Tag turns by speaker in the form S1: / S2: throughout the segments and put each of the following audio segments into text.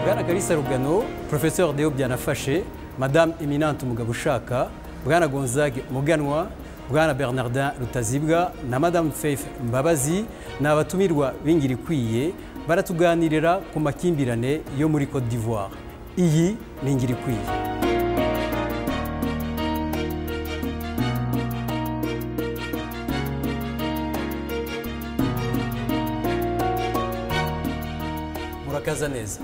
S1: Bwana Kalisa Rugano, Professeur Deo Byanafashe, Madame Eminente Mugabushaka, Bwana Gonzague Muganwa, Bwana Bernardin Rutazibwa na Madame Faith Mbabazi ni abatumirwa b'ingiri ikwiye baratuganirira ku makimbirane yo muri Côte d'Ivoire. Iyi ni ingiri ikwiye. Murakaza neza.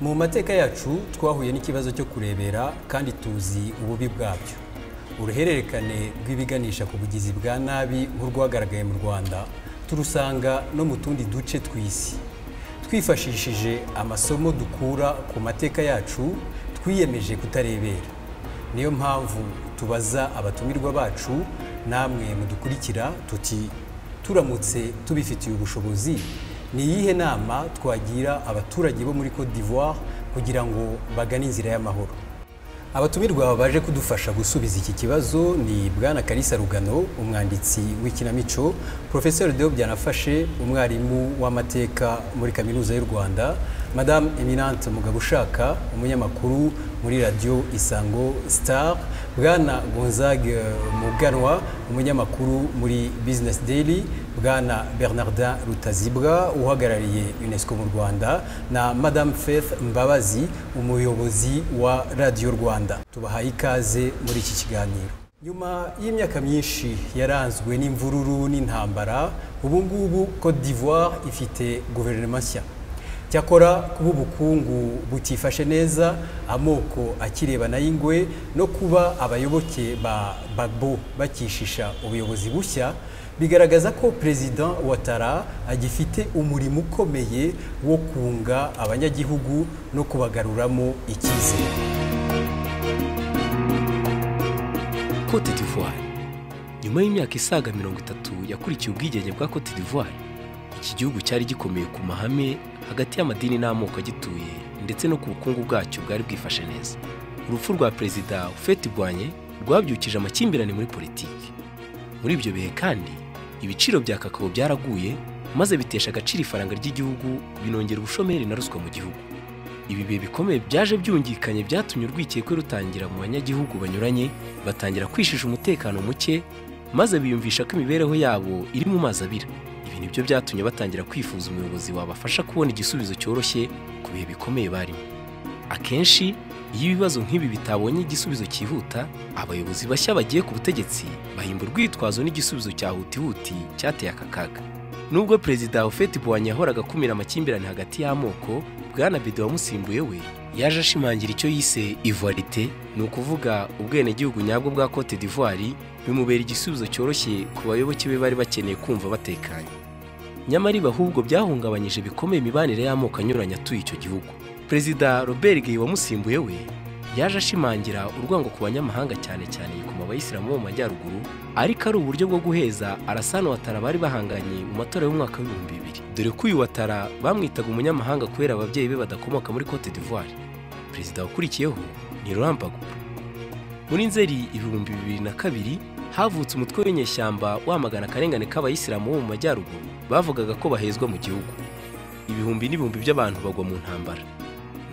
S1: Mu mateka yacu twahuye n'ikibazo cyo kurebera kandi tuzi ububi bwabyo. Uruhererekane rw'ibiganisha ku bugizi bwa nabi nk'urwagaragaye mu Rwanda turusanga no mu tundi duce tw'isi. Twifashishije amasomo dukura ku mateka yacu twiyemeje kutarebera. Niyo mpamvu tubaza abatumirwa bacu namwe mudukurikira tuti turamutse tubifitiye ubushobozi ni iyihe nama twagira abaturage bo muri Côte d'Ivoire kugira ngo bagane inzira y'amahoro. Abatumirwa baje kudufasha gusubiza iki kibazo ni Bwana Kalisa Rugano, umwanditsi w'ikinamico, Professeur Deo Byanafashe, umwarimu w'amateka muri Kaminuza y'u Rwanda, Madame Eminente Mugabushaka, umunyamakuru muri Radio Isango Star, Bwana Gonzague Muganwa, umunyamakuru muri Business Daily, Bwana Bernardin Rutazibwa uhagarariye UNESCO mu Rwanda na Madame Faith Mbabazi, umuyobozi wa Radio Rwanda. Tubahaye ikaze muri iki kiganiro. Nyuma y'imyaka myinshi yaranzwe n'imvururu n'intambara, ubu ngubu Côte d'Ivoire ifite guverinoma nshya. Cyakora kuba ubukungu butifashe neza, amoko akirebana y'ingwe no kuba abayoboke ba Gbagbo bakishisha ubuyobozi bushya bigaragaza ko President Ouattara agifite umurimo ukomeye wo kunga abanyagihugu no kubagaruramo icyizere.
S2: Côte d'Ivoire. Nyuma y'imyaka isaga 30 yakurikiye ubwigenge bwa Côte d'Ivoire, iki gihugu cyari gikomeye ku mahame hagati y'amadini n'amoko agituye ndetse no ku bukungu bwacyo bwari bwifashe neza. Urupfu rwa Perezida Houphouët-Boigny rwabyukije amakimbirane muri politiki. Muri ibyo bihe kandi ibiciro bya kakao byaraguye maze bitesha agaciro ifaranga ry'igihugu, binongera ubushomeri na ruswa mu gihugu. Ibi bihe bikomeye byaje byungikanye byatumye urwikekwe rutangira mu banyagihugu banyuranye, batangira kwishisha umutekano muke maze biyumvisha ko imibereho yabo iri mu mazi abira. Ibi nibyo byatumye batangira kwifuza umuyobozi wabafasha kubona igisubizo cyoroshye ku bihe bikomeye barimo. Akenshi iyo ibibazo nk'ibi bitabonye igisubizo cyihuta, abayobozi bashya bagiye ku butegetsi bahimba urwitwazo n'igisubizo cya hutihuti cyateye aka kaga. Nubwo Perezida Houphouët-Boigny yahoraga akumira amakimbirane hagati y'amoko, Bwana Bédé wamusimbuye we yaje ashimangira icyo yise ivoirité, ni ukuvuga ubwenegihugu nyabwo bwa Côte d'Ivoire, bimubera igisubizo cyoroshye ku bayoboke be bari bakeneye kumva batekanye. Nyamara ibi ahubwo byahungabanyije bikomeye imibanire y'amoko anyuranye atuye icyo gihugu. Perezida Robert Gueï wamusimbuye we yaje ashimangira urwango ku banyamahanga, cyane cyane yikoma abayisilamu bo mu majyaruguru, ariko ari uburyo bwo guheza Alassane Ouattara bari bahanganye mu matora y'umwaka w'2000. Dore ko uyu Ouattara bamwitaga umunyamahanga kubera ababyeyi be badakomoka muri Côte d'Ivoire. Perezida wakurikiyeho ni Laurent Gbagbo. Muri Nzeri 2002 havutse umutwe w'inyeshyamba wamagana akarengane k'abayisilamu bo mu majyaruguru bavugaga ko bahezwa mu gihugu. Ibihumbi n'ibihumbi by'abantu bagwa mu ntambara.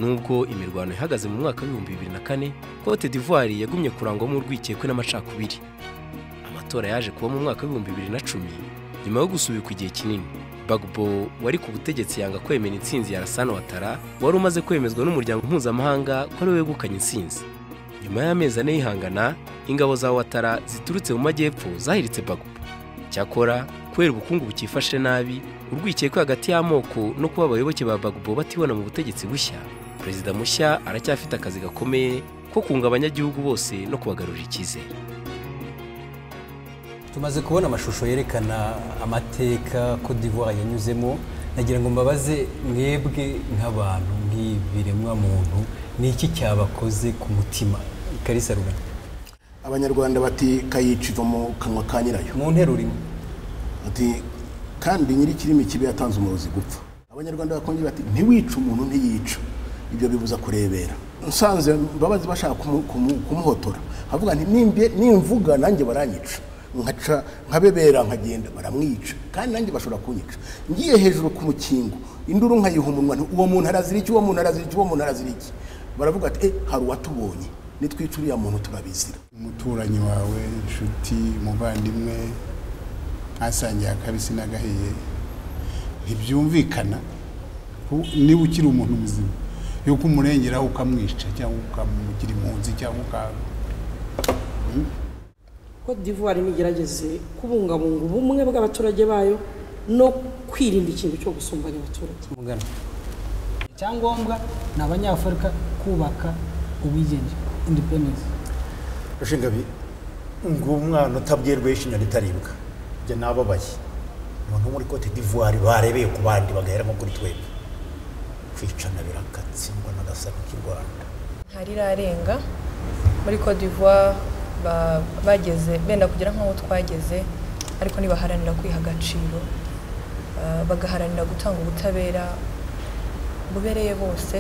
S2: Nubwo imirwano ihagaze mu mwaka w'2004, Côte d'Ivoire yagumye kurangwamo urwikekwe n'amacakubiri. Amatora yaje kuba mu mwaka w'2010 nyuma yo gusubikwa igihe kinini. Gbagbo wari ku butegetsi yanga kwemera intsinzi ya Alassane Ouattara wari umaze kwemezwa n'umuryango mpuzamahanga ko ari we wegukanye intsinzi. Nyuma y'amezi ane y'ihangana, ingabo za Ouattara ziturutse mu majyepfo zahiritse Gbagbo. Cyakora kubera ubukungu bukifashe nabi, urwikekwe hagati y'amoko no kuba abayoboke ba Gbagbo batibona mu butegetsi bushya, Perezida mushya aracyafite akazi gakomeye ko kunga abanyagihugu bose no kubagarurira icyizere.
S1: Tumaze kubona amashusho yerekana amateka Côte d'Ivoire yanyuzemo, nagira ngo mbabaze mwebwe nk'abantu nk'ibiremwa muntu, ni iki cyabakoze ku mutima? Kalisa Rugano.
S3: Abanyarwanda bati kayica iva mu kanwa ka nyirayo.
S1: Mu nteruro imwe.
S3: Ati kandi nyiri kirimi kibi yatanze umurozi gupfa. Abanyarwanda bakongera bati ntiwica umuntu ntiyica. Ibyo bibuza kurebera. Nsanze Mbabazi bashaka kumuhotora, avuga nti nimvuga nanjye baranyica. Nkaca nkabebera nkagenda, baramwica, kandi nanjye bashobora kunyica. Ngiye hejuru ku mukingo, induru nkayiha umunwa, nti uwo muntu arazira iki, uwo muntu arazira iki, uwo muntu arazira iki? Baravuga ati hari uwatubonye, nitwica uriya muntu turabizira.
S4: Umuturanyi wawe, inshuti, umuvandimwe, mwasangiye akabisi n'agahiye, ntibyumvikana niba ukiri umuntu muzima yuko umurengeraho ukamwica cyangwa ukamugira impunzi cyangwa uka
S5: Cote d'Ivoire nigerageze kubungabunga ubumwe bw'abaturage bayo no kwirinda ikintu cyo gusumbanya abaturage.
S1: Mugana.
S6: Icyangombwa ni Abanyafurika kubaka ubwigenge, independence.
S7: Rushingabi, ngo umwana utabwirwa yishinya ritaribwa. Njye nababaye. Umuntu muri Cote d'Ivoire barebeye ku bandi bagahera nko kuri twebwe. Kwicana birakatsindwa n'agasano k'u Rwanda.
S8: Ntarirarenga muri Cote d'Ivoire bageze benda kugera nk'aho twageze, ariko nibaharanira kwiha agaciro, bagaharanira gutanga ubutabera bubereye bose,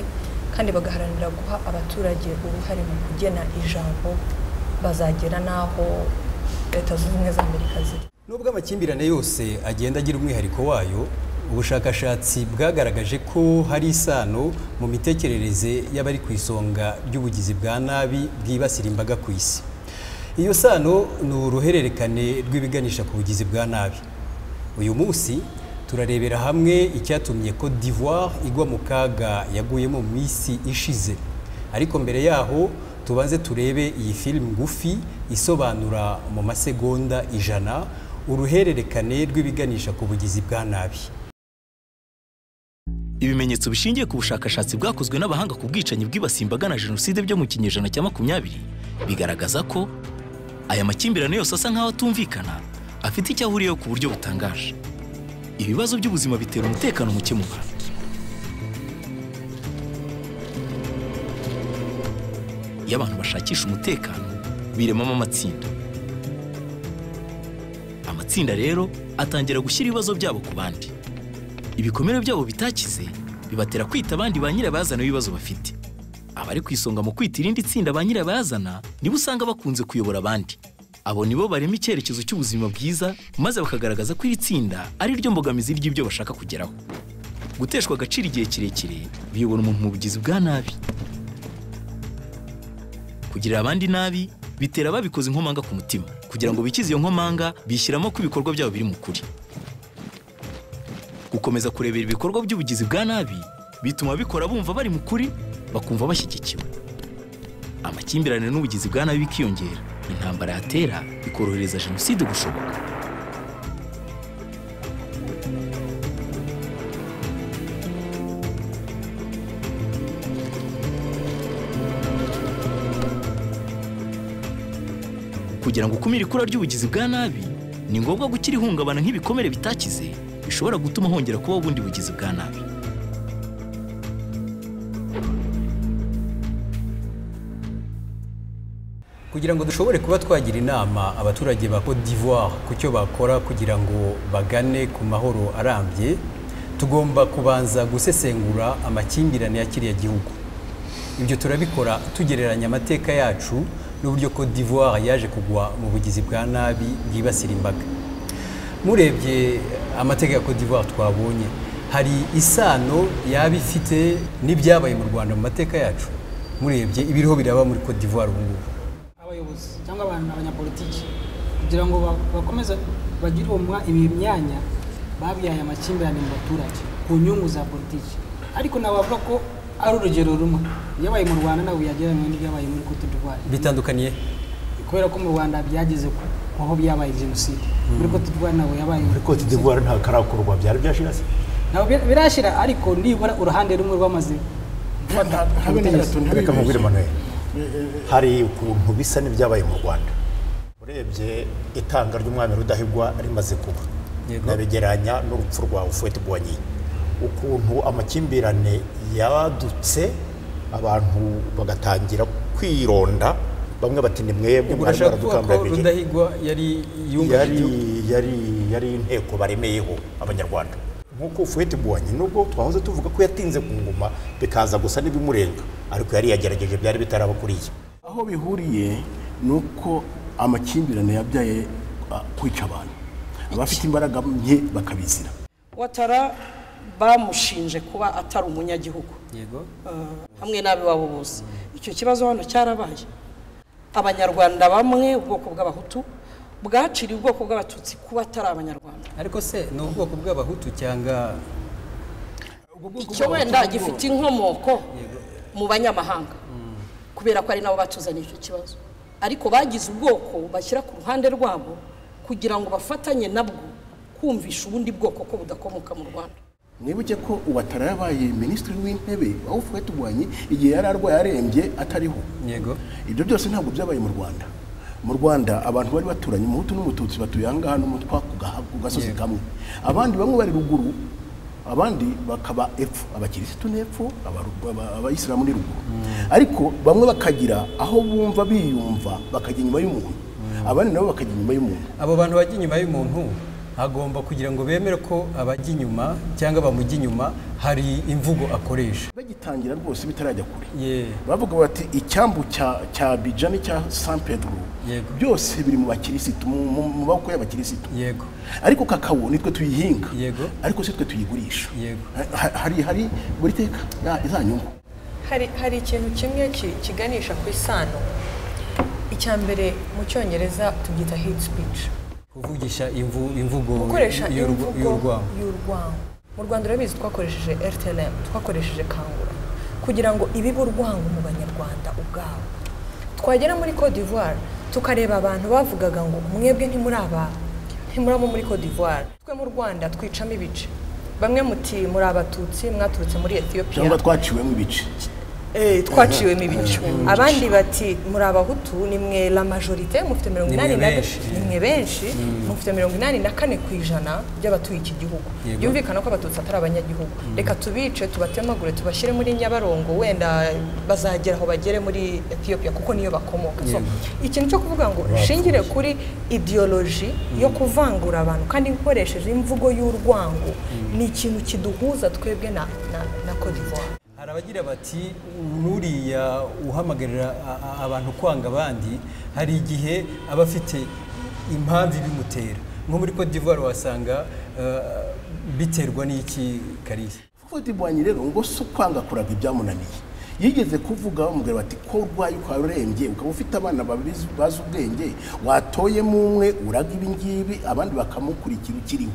S8: kandi bagaharanira guha abaturage uruhare mu kugena ijambo, bazagera n'aho Leta Zunze Ubumwe za Amerika ziri.
S1: Nubwo amakimbirane yose agenda agira umwihariko wayo, ubushakashatsi bwagaragaje ko hari isano mu mitekerereze y'abari ku isonga ry'ubugizi bwa nabi bwibasira imbaga ku isi. Iyo sano ni uruhererekane rw'ibiganisha ku bugizi bwa nabi. Uyu munsi turarebera hamwe icyatumye Cote d'Ivoire igwa mu kaga yaguyemo mu minsi ishize. Ariko mbere yaho tubanze turebe iyi filime ngufi isobanura mu masegonda 100 uruhererekane rw'ibiganisha ku bugizi bwa nabi.
S2: Ibimenyetso bishingiye ku bushakashatsi bwakozwe n'abahanga ku bwicanyi bwibasiye imbaga na jenoside byo mu kinyejana cya 20 bigaragaza ko aya makimbirane yose asa nk'aho atumvikana, afite icyo ahuriyeho ku buryo butangaje. Ibibazo by'ubuzima bitera umutekano muke mu bantu. Iyo abantu bashakisha umutekano biremamo amatsinda. Amatsinda rero atangira gushyira ibibazo byabo ku bandi. Ibikomere byabo bitakize bibatera kwita abandi ba nyirabayazana b'ibibazo bafite. Abari ku isonga mu kwita irindi tsinda ba nyirabayazana nibo usanga bakunze kuyobora abandi. Abo nibo barema icyerekezo cy'ubuzima bwiza, maze bakagaragaza ko iri tsinda ari ryo mbogamizi ry'ibyo bashaka kugeraho. Guteshwa agaciro igihe kirekire biyobora umuntu mu bugizi bwa nabi. Kugirira abandi nabi bitera ababikoze inkomanga ku mutima. Kugira ngo bikize iyo nkomanga, bishyiramo ko ibikorwa byabo biri mu kuri. Gukomeza kurebera ibikorwa by'ubugizi bwa nabi bituma bikora bumva bari mu kuri, bakumva bashyigikiwe. Amakimbirane n'ubugizi bwa nabi bikiyongera, intambara yatera ikorohereza jenoside gushoboka. Kugira ngo ukumire ikura ry'ubugizi bwa nabi, ni ngombwa gukira ihungabana nk'ibikomere bitakize bishobora gutuma hongera kubaho ubundi bugizi bwa nabi.
S1: Kugira ngo dushobore kuba twagira inama abaturage ba Cote d'Ivoire ku cyo bakora kugira ngo bagane ku mahoro arambye, tugomba kubanza gusesengura amakimbirane ya kiriya gihugu. Ibyo turabikora tugereranya amateka yacu n'uburyo Cote d'Ivoire yaje kugwa mu bugizi bwa nabi bwibasira imbaga. Murebye amateka ya Cote d'Ivoire twabonye, hari isano yaba ifite n'ibyabaye mu Rwanda mu mateka yacu. Murebye ibiriho biraba muri Cote d'Ivoire ubu ngubu.
S6: Abayobozi cyangwa abantu abanyapolitiki kugira ngo bakomeze bagire iyi myanya babyaye amakimbirane mu baturage ku nyungu za politiki. Ariko nabavuga ko ari urugero rumwe yabaye mu Rwanda nawe yagereranywe n'ibyabaye muri Cote d'Ivoire.
S1: Bitandukaniye
S6: kubera ko mu Rwanda byageze aho byabaye jenoside, muri Cote d'Ivoire nabo yabaye.
S7: Muri Cote d'Ivoire nta karakorwa byari byashira se?
S6: Nabo birashira, ariko nibura uruhande rumwe rwamaze gufata.
S7: Reka mubwire Manuel, hari ukuntu bisa n'ibyabaye mu Rwanda. Urebye itanga ry'umwami Rudahigwa rimaze kuba, nabigeranya n'urupfu rwa Houphouët-Boigny, ukuntu amakimbirane yadutse abantu bagatangira kwironda, bamwe bati ni mwebwe mwari mwaradukambirije.
S1: Rudahigwa yari yungabije
S7: yari inteko baremeyeho Abanyarwanda. Nkuko Houphouët-Boigny nubwo twahoze tuvuga ko yatinze ku ngoma bikaza gusa n'ibimurenga, ariko yari yagerageje byari bitaraba kuriye.
S3: Aho bihuriye nuko amakimbirane yabyaye kwica abantu, abafite imbaraga nke bakabizira.
S5: Ouattara bamushinje kuba atari umunyagihugu.
S1: Yego.
S5: Hamwe n'abiwabo bose. Icyo kibazo hano cyarabaye. Abanyarwanda bamwe, ubwoko bw'abahutu bwaciriye ubwoko bw'abatutsi kuba atari abanyarwanda.
S1: Ariko se ni ubwoko bw'abahutu cyangwa
S5: icyo wenda gifite inkomoko mu banyamahanga, kubera ko ari nabo batuzaniye icyo kibazo, ariko bagize ubwoko bashyira ku ruhande rwabo kugira ngo bafatanye nabwo kumvisha ubundi bwoko ko budakomoka mu Rwanda.
S3: Mwibuke ko Ouattara yabaye minisitiri w'intebe wa Houphouët-Boigny igihe yari arwaye arembye atariho.
S1: Yego.
S3: Ibyo byose ntabwo byabaye mu Rwanda. Mu Rwanda abantu bari baturanye, umuhutu n'umututsi batuye aha ngaha n'umutwa ku gasozi kamwe, abandi bamwe bari ruguru, abandi bakaba epfo, abakirisitu n'epfo, abayisilamu ni ruguru. Ariko bamwe bakagira aho bumva biyumva bakajya inyuma y'umuntu, abandi nabo bakajya inyuma y'umuntu.
S1: Abo bantu bajya inyuma y'umuntu agomba kugira ngo bemere ko abajya inyuma cyangwa bamujya inyuma hari imvugo akoresha.
S3: Bagitangira rwose bitarajya kure, bavuga bati icyambu cya Abidjan n'icya San Pedro byose biri mu bakirisitu, mu maboko y'abakirisitu.
S1: Yego.
S3: Ariko kakao nitwe tuyihinga.
S1: Yego.
S3: Ariko si twe tuyigurisha.
S1: Yego.
S3: Hari buri teka izanyungu.
S8: Hari ikintu kimwe kiganisha ku isano. Icya mbere mu Cyongereza tubyita hate speech.
S1: Kuvugisha imvugo
S8: gukoresha imvugo y'urwango. Mu Rwanda urabizi twakoresheje RTLM, twakoresheje Kangura kugira ngo ibibe urwango mu banyarwanda ubwabo. Twagera muri Cote d'Ivoire tukareba abantu bavugaga ngo mwebwe ntimurabo muri Cote d'Ivoire. Twe mu Rwanda twicamo ibice. Bamwe muti muri abatutsi mwaturutse muri Ethiopia.
S3: Cyangwa twaciwemo ibice.
S8: Twaciwemo ibice. Abandi bati muri abahutu ni mwe la majorité, mufite 84, ni mwe benshi, mufite 84% by'abatuye iki gihugu. Byumvikana ko abatutsi atari abanyagihugu. Reka tubice tubatemagure tubashyire muri Nyabarongo, wenda bazagera aho bagere muri Ethiopia kuko niyo bakomoka. So ikintu cyo kuvuga ngo shingire kuri ideology yo kuvangura abantu kandi nkoresheje imvugo y'urwango ni ikintu kiduhuza twebwe na Cote d'Ivoire.
S1: Hari abagira bati nuriya uhamagarira abantu kwanga abandi hari igihe aba afite impamvu ibimutera. Nko muri Cote d'Ivoire wasanga biterwa n'iki Kalisa?
S3: Houphouët-Boigny rero ngo so kwanga kuraga ibyamunaniye. Yigeze kuvuga umugabo bati ko urwaye ukarembye ukaba ufite abana babiri bazi ubwenge watoyemo umwe uraga ibi ngibi abandi bakamukurikira ukiriho.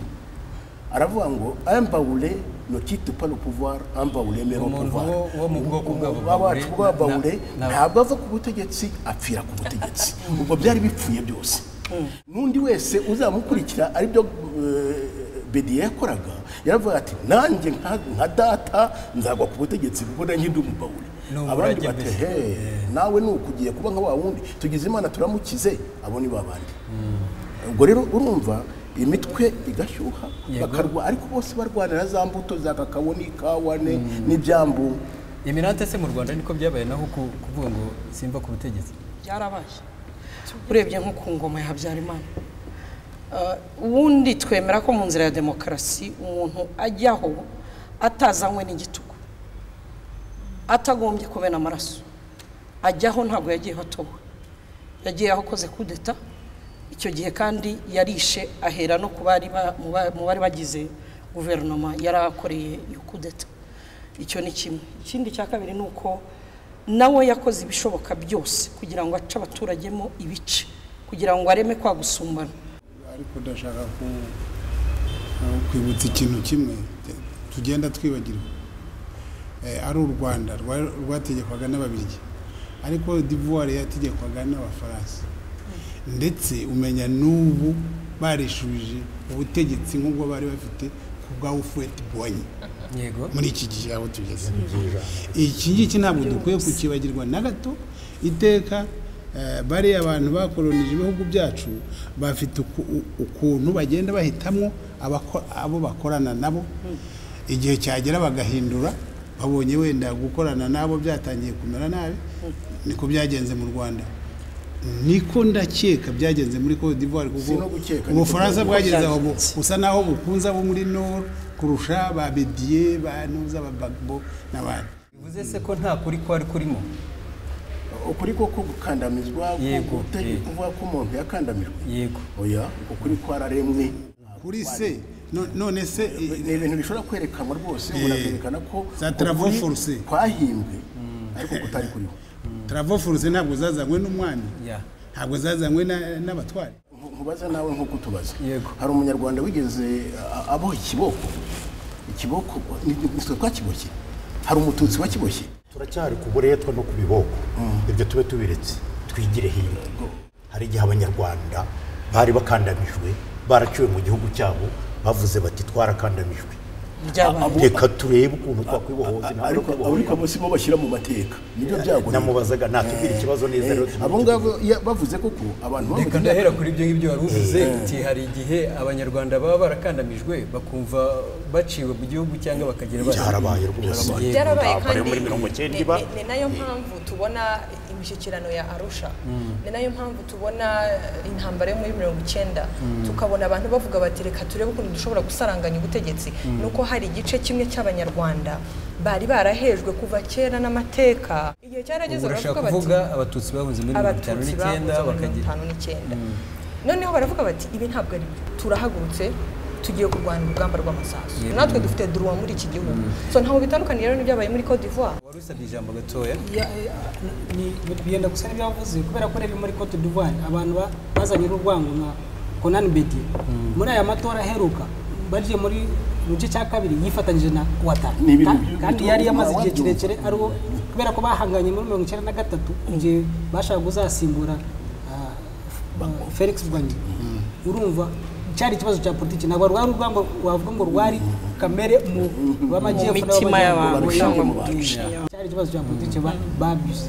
S3: Aravuga ngo un baoulé ne quitte pas le pouvoir, un baoulé meurt au pouvoir. Umuntu wo baoulé ntabwo ava ku butegetsi apfira ku butegetsi. Ubwo byari bipfuye byose. N'undi wese uzamukurikira ari byo Bédié yakoraga, yaravuga ati nanjye nka data nzagwa ku butegetsi kuko nanjye ndi umubaoulé. Abandi bati he nawe nukugiye kuba nka wa wundi tugize Imana turamukize abo ni babandi. Ubwo rero urumva imitwe igashyuha bakarwa, ariko bose barwanira za mbuto za kakao n'ikawa n'ibyambu.
S1: Eminante se mu Rwanda niko byabaye naho kuvuga ngo simva ku butegetsi
S5: byarabaye. Urebye nko ku ngoma ya Habyarimana, ubundi twemera ko mu nzira ya demokarasi umuntu ajyaho atazanywe n'igitugu, atagombye kumena amaraso, ajyaho ntabwo yagiyeho atowe, yagiye aho akoze kudeta. Icyo gihe kandi yarishe ahera no mu bari bagize guverinoma yarakoreye iyo kudeta. Icyo ni kimwe. Ikindi cya kabiri ni uko nawe yakoze ibishoboka byose kugira ngo ace abaturage mo ibice, kugira ngo areme kwa gusumbana.
S4: Ariko ndashaka kwibutsa ikintu kimwe tugenda twibagirwa. Ari u Rwanda rwategekwaga n'Ababiligi, ariko d'Ivoire yategekwaga n'Abafaransa. Ndetse umenya n'ubu barishubije ubutegetsi nk'ubwo bari bafite ku bwa Houphouët-Boigny.
S1: Yego.
S4: Muri iki gihe aho tugeze. Iki ngiki ntabwo dukwiye kukibagirwa na gato. Iteka bari abantu bakolonije ibihugu byacu bafite ukuntu bagenda bahitamwo abo bakorana nabo, igihe cyagera bagahindura babonye wenda gukorana nabo byatangiye kumera nabi. Niko byagenze mu Rwanda, niko ndakeka byagenze muri Cote d'Ivoire, kuko Ubufaransa bwageze aho busa naho bukunze abo muri Nord kurusha ba Bédié, ba Nuza, ba Gbagbo n'abandi.
S1: Bivuze se ko nta kuri kwari kurimo?
S3: Ukuri ko gukandamizwa, kuvuga ko umuntu yakandamijwe,
S1: yego,
S3: oya, ukuri kwararemwe.
S4: Kuri se none se
S3: ni ibintu bishobora kwerekanwa rwose, umuntu akerekana ko
S4: za travaux forcés
S3: kwahimbwe ariko kutari kuriho.
S4: Travaux forcés ntabwo zazanywe n'umwami, ntabwo zazanywe n'abatware.
S3: Nkubaza nawe nk'uko utubaza, hari umunyarwanda wigeze aboha ikiboko? Ikiboko nitwe twakiboshye? Hari umututsi wakiboshye?
S7: Turacyari ku buretwa no ku biboko, ibyo tube tubiretse twigire hino. Hari igihe abanyarwanda bari bakandamijwe, baraciwe mu gihugu cyabo, bavuze bati twarakandamijwe, reka turebe ukuntu twakwibohoza.
S3: Ariko abo si bo bashyira mu mateka, nibyo byago.
S7: Namubazaga natubwira ikibazo neza rero.
S3: Abo ngabo bavuze koko abantu
S1: reka ndahera kuri ibyo ngibyo wari uvuze uti hari igihe abanyarwanda baba barakandamijwe bakumva baciwe mu gihugu cyangwa bakagira bati
S7: byarabaye rwose,
S8: byarabaye. Kandi ni nayo mpamvu tubona imishyikirano ya Arusha, ni nayo mpamvu tubona intambara yo muri 90, tukabona abantu bavuga bati reka turebe ukuntu dushobora gusaranganya ubutegetsi. Nuko hari igice kimwe cy'abanyarwanda bari barahejwe kuva kera n'amateka. Igihe cyarageze
S1: baravuga bati abatutsi bahunze muri 59 bakagira
S8: 59, noneho baravuga bati ibi ntabwo ari byo, turahagurutse tugiye kurwana urugamba rw'amasasu, natwe dufite droit muri iki gihugu. So ntaho bitandukaniye rero n'ibyabaye muri Cote d'Ivoire.
S1: Wari usabye ijambo gatoya.
S6: Ni biyenda gusa n'ibyavuze, kubera ko rero muri Cote d'Ivoire abantu bazanye urwango nka Konan Bedi muri aya matora aheruka, bagiye muri mu gice cya kabiri yifatanyije na Ouattara, kandi yari yamaze igihe kirekire ari kubera ko bahanganye muri 1993 igihe bashaka kuzasimbura Felix Gbagbo. Urumva cyari ikibazo cya politiki, ntabwo rwari urwango wavuga ngo rwari kamere mu b'amajyepfo
S5: mitima y'abantu,
S6: cyari ikibazo cya politiki babize.